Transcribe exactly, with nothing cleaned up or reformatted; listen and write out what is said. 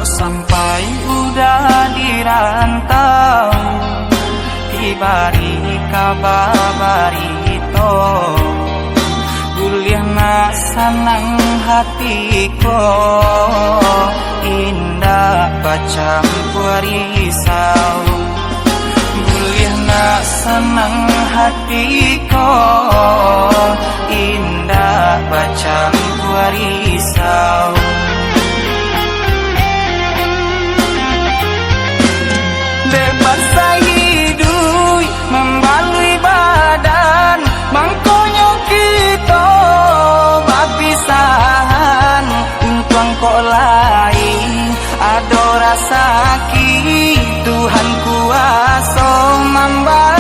Sampai udah di rantau, dibari kaba barito, buliah nak sanang hati ko, indak bacampua risau. Buliah nak sanang hati ko, indak bacampua risau. Dek basaiduik mambalui badan, mangkonyo kito bapisahan. Untuang kok lai ado rasaki, Tuhan kuaso mamba